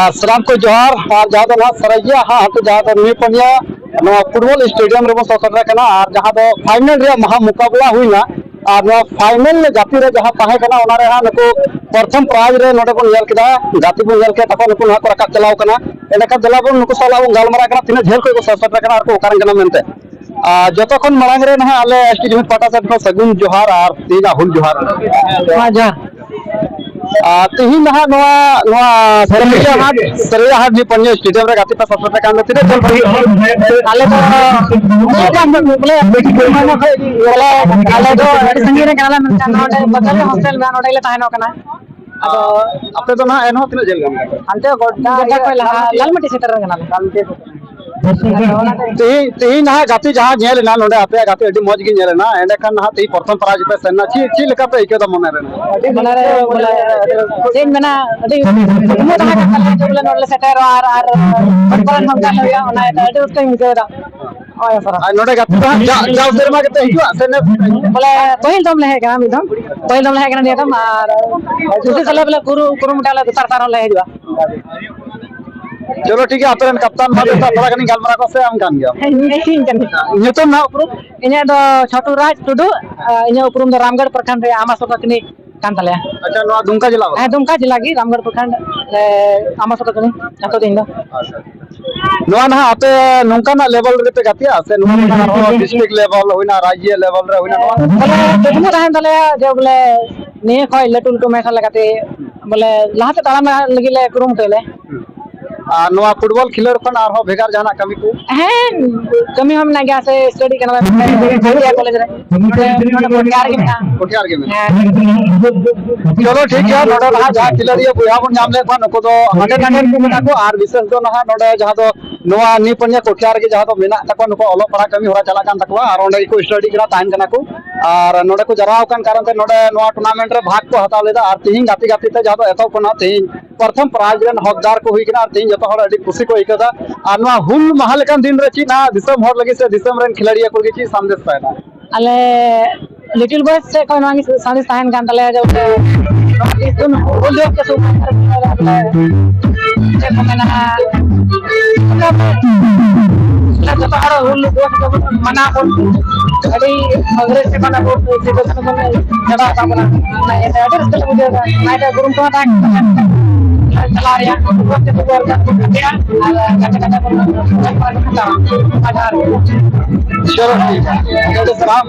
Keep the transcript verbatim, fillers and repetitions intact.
ᱟᱨ ᱥᱟᱱᱟᱢ ᱠᱚ ᱡᱚᱦᱟᱨ᱾ ᱟᱨ ᱡᱟᱦᱟᱸ ᱫᱚ ᱱᱟᱦᱟᱜ ᱥᱟᱹᱨᱟᱹᱭᱠᱮᱞᱟ ᱦᱟᱴ, ᱡᱟᱦᱟᱸ ᱫᱚ ᱱᱤᱭᱩ ᱯᱟᱹᱱᱤᱭᱟ ᱱᱚᱣᱟ ᱯᱷᱩᱴᱵᱚᱞ ᱥᱴᱮᱰᱤᱭᱟᱢ ᱨᱮᱵᱚᱱ ᱥᱮᱴᱮᱨ ᱟᱠᱟᱱᱟ, ᱟᱨ ᱡᱟᱦᱟᱸ ᱫᱚ ᱯᱷᱟᱭᱱᱮᱞ ᱨᱮᱭᱟᱜ ᱢᱟᱦᱟ ᱢᱩᱠᱟᱵᱞᱟ ᱦᱩᱭᱱᱟ᱾ ᱟᱨ ᱱᱚᱣᱟ ᱯᱷᱟᱭᱱᱮᱞ ᱜᱟᱛᱮ ᱨᱮ ᱡᱟᱦᱟᱸ ᱛᱟᱦᱮᱸ ᱠᱟᱱᱟ, ᱚᱱᱟ ᱨᱮ ᱦᱟᱸᱜ ᱱᱩᱠᱩ ᱯᱨᱚᱛᱷᱚᱢ ᱯᱨᱟᱭᱤᱡᱽ ᱨᱮ ᱱᱚᱰᱮ ᱵᱚᱱ ᱧᱮᱞ ᱠᱮᱫᱟ, ᱜᱟᱛᱮ ᱵᱚᱱ ᱧᱮᱞ ᱠᱮᱫ ᱛᱟᱠᱚᱣᱟ, ᱱᱩᱠᱩ ᱱᱟᱦᱟᱜ ᱠᱚ ᱨᱟᱠᱟᱵ ᱪᱟᱞᱟᱣ ᱠᱟᱱᱟ᱾ ᱮᱸᱰᱮᱠᱷᱟᱱ ᱫᱮᱞᱟ ᱵᱚᱱ ᱱᱩᱠᱩ ᱥᱟᱞᱟᱜ ᱵᱚᱱ ᱜᱟᱞᱢᱟᱨᱟᱣ ᱠᱟᱱᱟ, ᱛᱤᱱᱟᱹᱜ ᱡᱷᱟᱹᱞ ᱠᱷᱚᱱ ᱠᱚ ᱥᱮᱴᱮᱨ ᱟᱠᱟᱱᱟ ᱟᱨ ᱠᱚ ᱚᱠᱟ ᱨᱮᱱ ᱠᱟᱱᱟ ᱢᱮᱱᱛᱮ᱾ ᱟᱨ ᱡᱚᱛᱚ ᱠᱷᱚᱱ ᱢᱟᱲᱟᱝ ᱨᱮ ᱱᱟᱦᱟᱜ ᱟᱞᱮ ᱮᱥ ᱴᱤ ᱡᱩᱢᱤᱫ ᱯᱟᱦᱴᱟ ᱥᱮᱫ ᱠᱷᱚᱱ ᱥᱟᱹᱜᱩᱱ ᱡᱚᱦᱟᱨ ᱟᱨ ᱛᱮᱦᱮᱧᱟᱜ ᱦᱩᱞ ᱡᱚᱦᱟᱨ᱾ ᱦᱮᱸ, ᱡᱚᱦᱟᱨ᱾ ᱟᱨ ᱛᱮᱦᱮᱧ ᱱᱟᱦᱟᱜ ᱱᱚᱣᱟ, ᱱᱚᱣᱟ ᱥᱟᱹᱨᱟᱹᱭᱠᱮᱞᱟ ᱦᱟᱴ, ᱥᱟᱹᱨᱟᱹᱭᱠᱮᱞᱟ ᱦᱟᱴ ᱱᱤᱭᱩ ᱯᱟᱹᱱᱤᱭᱟ ᱥᱴᱮᱰᱤᱭᱟᱢ ᱨᱮ ᱜᱟᱛᱮ ᱯᱮ ᱥᱮᱴᱮᱨ ᱟᱠᱟᱱ ᱫᱚ ᱛᱤᱱᱟᱹᱜ ᱡᱷᱟᱹᱞ ᱠᱷᱚᱱ? ᱟᱞᱮ ᱫᱚ ᱵᱚᱞᱮ, ᱵᱚᱞᱮ ᱟᱞᱮ ᱫᱚ ᱟᱹᱰᱤ ᱥᱟᱺᱜᱤᱧ ᱨᱮ ᱠᱟᱱᱟᱞᱮ, ᱢᱮᱱᱠᱷᱟᱱ ᱱᱚᱰᱮ ᱵᱟᱡᱟᱨ ᱨᱮ ᱦᱳᱥᱴᱮᱞ ᱢᱮᱱᱟᱜᱼᱟ, ᱱᱚᱰᱮ ᱜᱮᱞᱮ ᱛᱟᱦᱮᱱᱚᱜ ᱠᱟᱱᱟ᱾ ᱟᱫᱚ ᱟᱯᱮ ᱫᱚ ᱱᱟᱦᱟᱜ ᱮᱱᱦᱚᱸ ᱛᱤᱱᱟᱹᱜ ᱡᱷᱟᱹᱞ ᱜᱟᱱ ᱠᱟᱱᱟ? ᱦᱟᱱᱛᱮ ᱜᱚᱰᱰᱟ ᱜᱚᱰᱰᱟ ᱠᱷᱚᱱ ᱞᱟᱦᱟ ᱞᱟᱞᱢᱟᱴᱤ ᱥᱮᱴᱮᱨ ᱠᱟᱱᱟᱞᱮ᱾ ᱟᱫᱚ ᱚᱱᱟᱛᱮ ᱛᱮᱦᱮᱧ, ᱛᱮᱦᱮᱧ ᱱᱟᱦᱟᱜ ᱜᱟᱛᱮ ᱡᱟᱦᱟᱸ ᱧᱮᱞ ᱮᱱᱟ ᱱᱚᱰᱮ, ᱟᱯᱮᱭᱟᱜ ᱜᱟᱛᱮ ᱟᱹᱰᱤ ᱢᱚᱡᱽ ᱜᱮ ᱧᱮᱞ ᱮᱱᱟ, ᱮᱸᱰᱮᱠᱷᱟᱱ ᱱᱟᱦᱟᱜ ᱛᱮᱦᱮᱧ ᱯᱨᱚᱛᱷᱚᱢ ᱯᱨᱟᱭᱤᱡᱽ ᱯᱮ ᱥᱮᱱ ᱮᱱᱟ, ᱪᱮᱫ, ᱪᱮᱫ ᱞᱮᱠᱟ ᱯᱮ ᱟᱹᱭᱠᱟᱹᱣ ᱮᱫᱟ ᱢᱚᱱᱮ ᱨᱮ? ᱢᱚᱱᱮ ᱨᱮ ᱵᱚᱞᱮ ᱪᱮᱫ ᱤᱧ ᱢᱮᱱᱟ, ᱟᱹᱰᱤ ᱠᱩᱠᱢᱩ ᱛᱟᱦᱮᱸ ᱠᱟᱱ ᱛᱟᱞᱮᱭᱟ ᱡᱮ ᱵᱚᱞᱮ ᱱᱚᱰᱮ ᱞᱮ ᱥᱮᱴᱮᱨᱚᱜᱼᱟ ᱟᱨ, ᱟᱨ ᱦᱚᱲ ᱠᱚᱨᱮᱱ ᱦᱚᱸ ᱚᱱᱠᱟ ᱦᱩᱭᱩᱜᱼᱟ, ᱚᱱᱟ ᱤᱭᱟᱹᱛᱮ ᱟᱹᱰᱤ ᱨᱟᱹᱥᱠᱟᱹᱧ ᱵᱩᱡᱷᱟᱹᱣ ᱮᱫᱟ᱾ ᱦᱳᱭ, ᱥᱟᱨ᱾ ᱟᱨ ᱱᱚᱰᱮ ᱜᱟᱛᱮ ᱫᱚ ᱦᱟᱸᱜ ᱡᱟ-, ᱡᱟᱣ ᱥᱮᱨᱢᱟ ᱜᱮᱯᱮ ᱦᱤᱡᱩᱜᱼᱟ ᱥᱮ ᱱᱮᱥ ᱜᱮᱯᱮ ᱦᱤᱡᱩᱜᱼᱟ? ᱵᱚᱞᱮ ᱯᱟᱹᱦᱤᱞ ᱫᱚᱢ ᱞᱮ ᱦᱮᱡ ᱠᱟᱱᱟ, ᱢᱤᱫ ᱫᱚᱢ ᱯᱟᱹᱦᱤᱞ ᱫᱚᱢ ᱞᱮ ᱦᱮᱡ ᱠᱟᱱᱟ ᱱᱤᱭᱟᱹ ᱫᱚᱢ, ᱟᱨ ᱠᱩᱥᱤ ᱥᱟᱞᱟᱜ ᱵᱚᱞᱮ ᱠᱩᱨᱩ-, ᱠᱩᱨᱩᱢᱩᱴᱩ ᱟᱞᱮ ᱫᱚᱥᱟᱨ ᱥᱟᱨ ᱦᱚᱸᱞᱮ ᱦᱤᱡᱩᱜᱼᱟ᱾ ᱪᱚᱞᱚ ᱴᱷᱤᱠ ᱜᱮᱭᱟ, ᱟᱯᱮ ᱨᱮᱱ ᱠᱟᱯᱛᱟᱱ ᱢᱟ ᱛᱷᱚᱲᱟ ᱜᱟᱱᱤᱧ ᱜᱟᱞᱢᱟᱨᱟᱣ ᱠᱚᱣᱟ ᱥᱮ ᱟᱢ ᱠᱟᱱ ᱜᱮᱭᱟᱢ? ᱦᱮᱸ, ᱤᱧ ᱤᱧ ᱠᱟᱹᱱᱟᱹᱧ᱾ ᱧᱩᱛᱩᱢ ᱱᱟᱦᱟᱜ ᱩᱯᱨᱩᱢ? ᱤᱧᱟᱹᱜ ᱫᱚ ᱪᱷᱚᱴᱩ ᱨᱟᱡᱽ ᱴᱩᱰᱩ, ᱟᱨ ᱤᱧᱟᱹᱜ ᱩᱯᱨᱩᱢ ᱫᱚ ᱨᱟᱢᱜᱚᱲ ᱯᱨᱚᱠᱷᱚᱸᱰ ᱨᱮ ᱟᱢᱟᱥᱚᱠᱟ ᱠᱟᱹᱱᱟᱹᱧ ᱠᱟᱱ ᱛᱟᱞᱮᱭᱟ᱾ ᱟᱪᱪᱷᱟ, ᱱᱚᱣᱟ ᱫᱩᱢᱠᱟ ᱡᱮᱞᱟ ᱵᱟᱞᱟ? ᱦᱮᱸ, ᱫᱩᱢᱠᱟ ᱡᱮᱞᱟ ᱜᱮ, ᱨᱟᱢᱜᱚᱲ ᱯᱨᱚᱠᱷᱚᱸᱰ ᱨᱮ ᱟᱢᱟᱥᱚᱠᱟ ᱠᱟᱹᱱᱟᱹᱧ ᱟᱹᱛᱩ ᱛᱤᱧ ᱫᱚ᱾ ᱟᱪᱪᱷᱟ᱾ ᱱᱚᱣᱟ ᱱᱟᱦᱟᱜ ᱟᱯᱮ ᱱᱚᱝᱠᱟᱱᱟᱜ ᱞᱮᱵᱮᱞ ᱨᱮᱯᱮ ᱜᱟᱛᱮᱜᱼᱟ ᱥᱮ ᱱᱚᱣᱟ ᱠᱷᱚᱱ ᱟᱨᱦᱚᱸ ᱰᱤᱥᱴᱨᱤᱠᱴ ᱞᱮᱵᱮᱞ ᱦᱩᱭᱱᱟ, ᱨᱟᱡᱽᱡᱚ ᱞᱮᱵᱮᱞ ᱨᱮ ᱦᱩᱭᱱᱟ ᱱᱚᱣᱟ? ᱵᱚᱞᱮ ᱠᱩᱠᱢᱩ ᱛᱟᱦᱮᱱ ᱛᱟᱞᱮᱭᱟ ᱡᱮ ᱵᱚᱞᱮ ᱱᱤᱭᱟᱹ ᱠᱷᱚᱡ ᱞᱟᱹᱴᱩ ᱞᱟᱹᱴᱩ ᱢᱮᱪ ᱞᱮ ᱜᱟᱛᱮ, ᱵᱚᱞᱮ ᱞᱟᱦᱟ ᱥᱮᱫ ᱛᱟᱲᱟᱢ ᱞᱟᱹᱜᱤᱫ ᱞᱮ ᱠᱩᱨᱩᱢᱩᱴᱩᱭᱟᱞᱮ᱾ ᱟᱨ ᱱᱚᱣᱟ ᱯᱷᱩᱴᱵᱚᱞ ᱠᱷᱮᱞᱳᱰ ᱠᱷᱚᱱ ᱟᱨᱦᱚᱸ ᱵᱷᱮᱜᱟᱨ ᱡᱟᱦᱟᱱᱟᱜ ᱠᱟᱹᱢᱤ ᱠᱚ? ᱦᱮᱸ, ᱠᱟᱹᱢᱤ ᱦᱚᱸ ᱢᱮᱱᱟᱜ ᱜᱮᱭᱟ, ᱥᱮ ᱥᱴᱟᱰᱤ ᱠᱟᱱᱟ ᱞᱮ ᱱᱚᱰᱮ ᱠᱚᱞᱮᱡᱽ ᱨᱮ, ᱱᱚᱰᱮ, ᱱᱚᱰᱮ ᱠᱚᱴᱷᱤᱭᱟᱨ ᱜᱮ ᱢᱮᱱᱟᱜᱼᱟ᱾ ᱠᱚᱴᱷᱤᱭᱟᱨ ᱜᱮ ᱢᱮᱱᱟᱜᱼᱟ᱾ ᱦᱮᱸ᱾ ᱪᱚᱞᱚ ᱴᱷᱤᱠ ᱜᱮᱭᱟ, ᱱᱚᱰᱮ ᱱᱟᱦᱟᱜ ᱡᱟᱦᱟᱸ ᱠᱷᱤᱞᱟᱲᱤᱭᱟᱹ ᱵᱚᱭᱦᱟ ᱵᱚᱱ ᱧᱟᱢ ᱞᱮᱫ ᱠᱚᱣᱟ, ᱱᱩᱠᱩ ᱫᱚ ᱦᱟᱸᱰᱮ ᱱᱟᱰᱮ ᱨᱮᱱ ᱠᱚ ᱢᱮᱱᱟᱜ ᱠᱚᱣᱟ, ᱟᱨ ᱵᱤᱥᱮᱥ ᱫᱚ ᱱᱟᱦᱟᱜ ᱱᱚᱰᱮ ᱡᱟᱦᱟᱸ ᱫᱚ ᱱᱚᱣᱟ ᱱᱤᱭᱩ ᱯᱟᱹᱱᱤᱭᱟ ᱠᱚᱴᱷᱤᱭᱟᱨ ᱜᱮ ᱡᱟᱦᱟᱸ ᱫᱚ ᱢᱮᱱᱟᱜ ᱛᱟᱠᱚᱣᱟ, ᱱᱩᱠᱩ ᱚᱞᱚᱜ ᱯᱟᱲᱦᱟᱜ ᱠᱟᱹᱢᱤ ᱦᱚᱨᱟ ᱪᱟᱞᱟᱜ ᱠᱟᱱ ᱛᱟᱠᱚᱣᱟ, ᱟᱨ ᱚᱸᱰᱮ ᱜᱮᱠᱚ ᱥᱴᱟᱰᱤ ᱠᱟᱱᱟ, ᱛᱟᱦᱮᱱ ᱠᱟᱱᱟ ᱠᱚ᱾ ᱟᱨ ᱱᱚᱰᱮ ᱠᱚ ᱡᱟᱨᱣᱟ ᱟᱠᱟᱱ ᱠᱟᱨᱚᱱ ᱛᱮ ᱱᱚᱰᱮ ᱱᱚᱣᱟ ᱴᱩᱨᱱᱟᱢᱮᱱᱴ ᱨᱮ ᱵᱷᱟᱜᱽ ᱠᱚ ᱦᱟᱛᱟᱣ ᱞᱮᱫᱟ, ᱟᱨ ᱛᱤᱦᱤᱧ ᱜᱟᱛᱮ ᱜᱟᱛᱮ ᱛᱮ ᱡᱟᱦᱟᱸ ᱫᱚ ᱮᱛᱚᱦᱚᱵ ᱠᱷᱚᱱᱟᱜ ᱛᱤᱦᱤᱧ ᱯᱨᱚᱛᱷᱚᱢ ᱯᱨᱟᱭᱤᱡᱽ ᱨᱮᱱ ᱦᱚᱠᱫᱟᱨ ᱠᱚ ᱦᱩᱭ ᱠᱟᱱᱟ, ᱟᱨ ᱛᱤᱦᱤᱧ ᱡᱚᱛᱚ ᱦᱚᱲ ᱟᱹᱰᱤ ᱠᱩᱥᱤ ᱠᱚ ᱟᱹᱭᱠᱟᱹᱣ ᱮᱫᱟ᱾ ᱟᱨ ᱱᱚᱣᱟ ᱦᱩᱞ ᱢᱟᱦᱟ ᱞᱮᱠᱟᱱ ᱫᱤᱱ ᱨᱮ ᱪᱮᱫ ᱱᱟᱦᱟᱜ ᱫᱤᱥᱚᱢ ᱦᱚᱲ ᱞᱟᱹᱜᱤᱫ ᱥᱮ ᱫᱤᱥᱚᱢ ᱨᱮᱱ ᱠᱷᱤᱞᱟᱲᱤᱭᱟᱹ ᱠᱚ ᱞᱟᱹᱜᱤᱫ ᱪᱮᱫ ᱥᱟᱸᱫᱮᱥ ᱛᱟᱦᱮᱱᱟ? ᱟᱞᱮ ᱞᱤᱴᱤᱞ ᱵᱚᱭᱮᱥ ᱥᱮᱫ ᱠᱷᱚᱱ ᱱᱚᱣᱟ ᱜᱮ ᱥᱟᱸᱫᱮᱥ ᱛᱟᱦᱮᱱ ᱠᱟᱱ ᱛᱟᱞᱮᱭᱟ ᱡᱮ ᱵᱚᱞᱮ ᱱᱚᱣᱟ ᱫᱤᱥᱚᱢ ᱦᱩᱞ ᱫᱤᱵᱚᱥ ᱛᱮ ᱥᱩᱨ ᱠᱟᱛᱮ ᱵᱚᱞᱮ ᱠᱚ ᱢᱮᱱᱟᱜᱼᱟ᱾ ᱡᱚᱛᱚ ᱦᱚᱲ ᱦᱩᱞ ᱫᱤᱵᱚᱥ ᱫᱚᱵᱚᱱ ᱢᱟᱱᱟᱣ ᱵᱚᱱ, ᱟᱹᱰᱤ ᱨᱟᱹᱥᱠᱟᱹ ᱠᱷᱚᱱ ᱟᱵᱚ ᱥᱤᱫᱩ ᱠᱟᱹᱱᱦᱩ ᱵᱚᱱ ᱪᱟᱵᱟ ᱟᱠᱟᱫ ᱵᱚᱱᱟ᱾ ᱚᱱᱟ ᱤᱭᱟᱹᱛᱮ ᱟᱹᱰᱤ ᱨᱟᱹᱥᱠᱟᱹ ᱞᱮ ᱵᱩᱡᱷᱟᱹᱣ ᱮᱫᱟ᱾ ᱚᱱᱟ ᱤᱭᱟᱹᱛᱮ ᱜᱩᱨᱩ ᱠᱚᱦᱚᱸ ᱛᱟᱦᱮᱸ ᱠᱟᱱᱟ, ᱪᱟᱞᱟᱣ ᱨᱮᱭᱟᱜ ᱵᱚᱱ ᱠᱟᱛᱮᱜᱼᱟ ᱟᱨ ᱜᱟᱛᱮ ᱜᱟᱛᱮ ᱵᱚᱱ ᱦᱟᱛᱟᱣᱟ᱾ ᱟᱨ ᱪᱚᱞᱚ ᱴᱷᱤᱠ ᱜᱮᱭᱟ, ᱟᱹᱰᱤ ᱥᱟᱨᱦᱟᱣ᱾